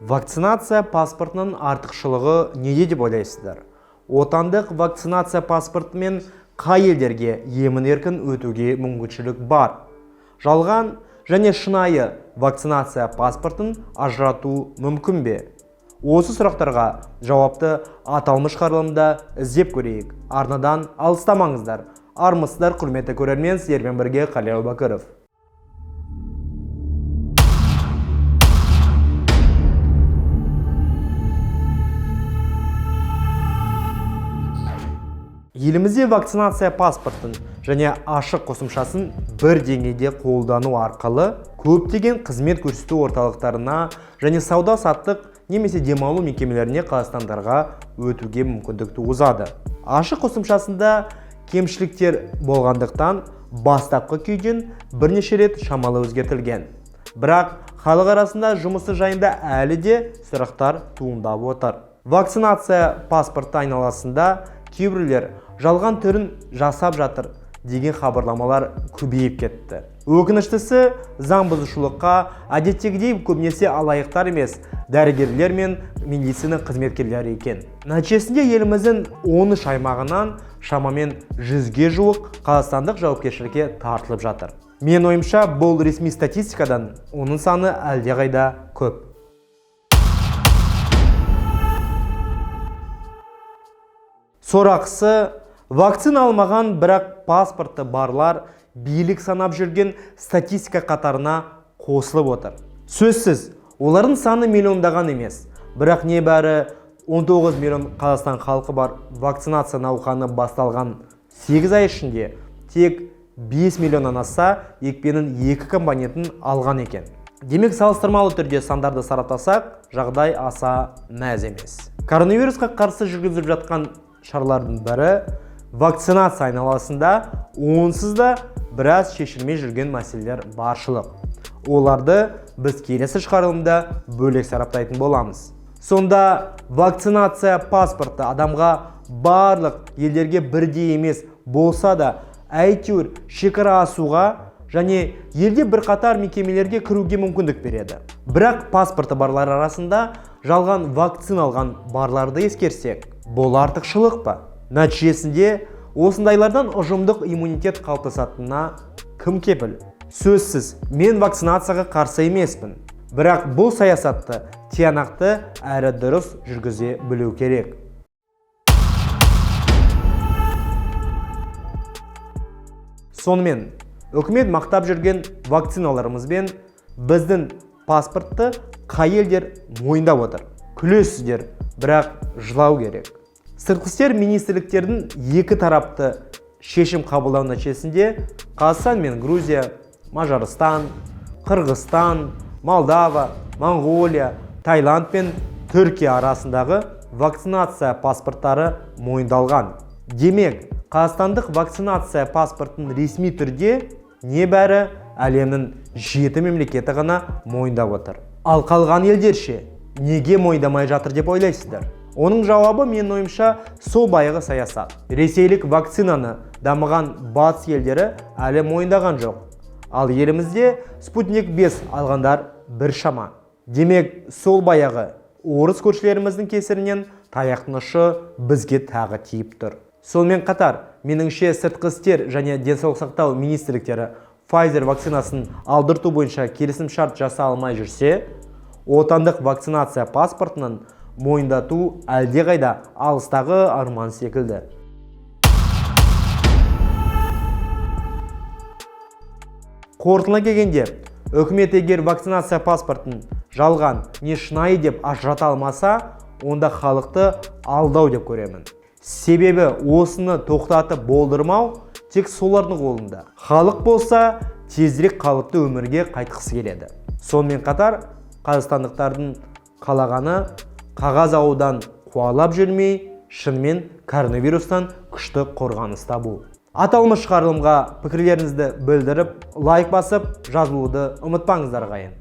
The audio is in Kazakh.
Вакцинация паспортының артықшылығы неде деп ойлайсыздар? Отандық вакцинация паспортымен қай елдерге емін-еркін өтуге мүмкіншілік бар? Жалған және шынайы вакцинация паспортын ажырату мүмкін бе? Осы сұрақтарға жауапты аталмыш шығарылымда іздеп көрейік. Арнадан алыстамаңыздар. Армысыздар, құрметті көрермен, сіздермен бірге Қали Әубәкіров. Елімізде вакцинация паспортын және ашық қосымшасын бір деңгейде қолдану арқылы көптеген қызмет көрсету орталықтарына және сауда-саттық немесе демалу мекемелеріне қазақстандарға өтуге мүмкіндік туғызады. Ашық қосымшасында кемшіліктер болғандықтан бастапқы күйден бірнеше рет шамалы өзгертілген. Бірақ халық арасында жұмысы жайында әлі де сұрақтар туындап отыр. Вакцинация паспорты айналасында кейбіреулер жалған түрін жасап жатыр деген хабарламалар көбейіп кетті. Өкініштісі, заң бұзушылыққа әдеттегідей көбінесе алаяқтар емес, дәрігерлер мен медицина қызметкерлері екен. Нәтижесінде еліміздің 13 аймағынан шамамен 100-ге жуық қазақстандық жауапкершілікке тартылып жатыр. Мен ойымша, бұл ресми статистикадан оның саны әлдеқайда көп. Сорақысы, вакцина алмаған, бірақ паспорты барлар билік санап жүрген статистика қатарына қосылып отыр. Сөзсіз, олардың саны миллиондаған емес, бірақ небәрі 19 миллион Қазақстан халқы бар вакцинация науқаны басталған 8 ай ішінде тек 5 миллионнан аса екпенің екі компонентін алған екен. Демек, салыстырмалы түрде сандарды сараптасақ, жағдай аса мәз емес. Коронавирусқа қарсы жүргізіліп жатқан шаралардың бірі вакцинация айналасында онсыз да біраз шешілмей жүрген мәселелер баршылық. Оларды біз келесі шығарылымда бөлек сараптайтын боламыз. Сонда вакцинация паспорты адамға барлық елдерге бірдей емес болса да, әйтеуір шекара асуға және елде бірқатар мекемелерге кіруге мүмкіндік береді. Бірақ паспорты барлар арасында жалған вакцина алған барларды ескерсек, бұл артықшылық па? Нәтижесінде осындайлардан ұжымдық иммунитет қалыптасатынына кім кепіл? Сөзсіз, мен вакцинацияға қарсы емеспін. Бірақ бұл саясатты тиянақты әрі дұрыс жүргізе білу керек. Сонымен, үкімет мақтап жүрген вакциналарымызбен біздің паспортты қай елдер мойындап отыр? Күлесіздер, бірақ жылау керек. Сыртқы істер министрліктердің екі тарапты шешім қабылдау нәтижесінде Қазақстан мен Грузия, Мажарстан, Қырғызстан, Молдава, Моңғолия, Таиланд пен Түркия арасындағы вакцинация паспорттары мойындалған. Демек, қазақстандық вакцинация паспортын ресми түрде небәрі әлемнің 7 мемлекеті ғана мойындап отыр. Ал қалған елдер ше, неге мойындамай жатыр деп ойлайсыздар? Оның жауабы, менің ойымша, сол баяғы саясат. Ресейлік вакцинаны дамыған батыс елдері әлі мойындаған жоқ. Ал елімізде Спутник 5 алғандар біршама. Демек, сол баяғы орыс көршілеріміздің кесірінен таяқтың ұшы бізге тағы тиіп тұр. Сонымен қатар, меніңше, сыртқы істер және денсаулық сақтау министрліктері Pfizer вакцинасын алдырту бойынша келісімшарт жаса алмай жүрсе, отандық вакцинация паспортының мойындату әлдеқайда алыстағы арман секілді. Қорытындылай келгенде, үкімет егер вакцинация паспортын жалған не шынайы деп ажырата алмаса, онда халықты алдау деп көремін. Себебі осыны тоқтатып болдырмау тек солардың қолында. Халық болса тезірек қалыпты өмірге қайтқысы келеді. Сонымен қатар, қазақстандықтардың қалағаны қағаз алудан қуалап жүрмей, шынымен коронавирустан күшті қорғаныс табу. Аталмыш шығарылымға пікірлеріңізді білдіріп, лайк басып, жазылуды ұмытпаңыздар ағайын.